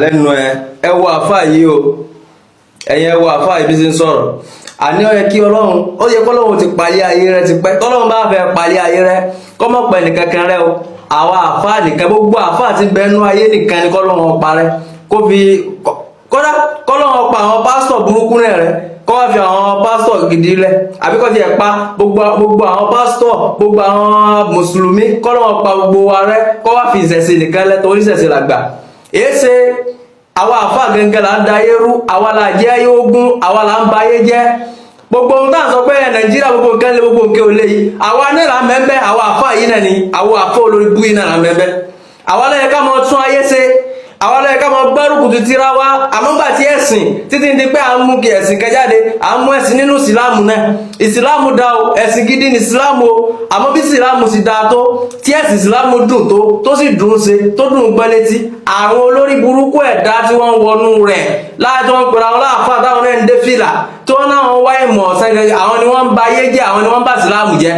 Lẹ́nu ẹ, ẹ wo àáfàá yìí o. Ẹ̀yin, ẹ wo àáfàá yìí bí ṣe ń sọ̀rọ̀. Àní ó yẹ kí Ọlọ́run, ó yẹ kọ́lọ́run ti palẹ̀ ayé rẹ ti pẹ́. Tọ́lọ́run bá fẹ́ palẹ̀ ayé rẹ, kọ́mọ̀ pẹ̀ nìkankan rẹ o. Àwa àáfàá nìkan, gbogbo àáfàá ti bẹnu ayé nìkan ni kọ́lọ́run ó parẹ́, kó fi kódà kọ́lọ́run pa àwọn pásítọ̀ burúkú náà rẹ, kó wá fi àwọn pásítọ̀ gidi lẹ̀, àbí kó tiẹ̀ pa gbogbo àwọn pásítọ̀, gbogbo àwọn mùsùlùmí, kọ́lọ́run pa gbogbo wa rẹ, kó wá fi ìṣẹ̀ṣe nìkan lẹ̀, torí ìṣẹ̀ṣe làgbà. Èé ṣe àwa àáfàá gangan là ń da ayé rú, àwa là jẹ́ ayé ogun, àwa là ń ba ayé jẹ́. Gbogbo ohun tá à ń sọ pé Nàìjíríà, gbogbo nǹkan lé, gbogbo nǹkan ò lé yìí, àwa náà là ń mẹ́ńbẹ́. Àwa àáfàá yìí náà ni, àwa àáfàá olórí bú yìí náà là ń mẹ́ńbẹ́. Àwa ló yẹ ká mọ tún ayé ṣe, àwa ló yẹ ká mọ gbárùkù títí ra wa. Àmọ́ gbà tí ẹ̀sìn títí di pé à ń mú kí ẹ̀sìn kan jáde, à ń mú ẹ̀sìn nínú ìsìláàmù náà. Ìsìláàmù dá o, ẹ̀sìn gidi ní ìsìláàmù o. Àmọ́ bí ìsìláàmù sì dáa tó, tí ẹ̀sìn ìsìláàmù dùn tó, tó sì dùn ṣe, tó dùn gbọ́ létí, àwọn olórí burúkú ẹ̀dá tí wọ́n ń wọnú rẹ̀ láti wọ́n pèrè àwọn láàfáà táwọn náà ń dé fìlà, tí wọ́n náà wá ìmọ̀ ọ̀sán, àwọn ni wọ́n ń ba ayé jẹ́, àwọn ni wọ́n ń ba ìsìláàmù jẹ́.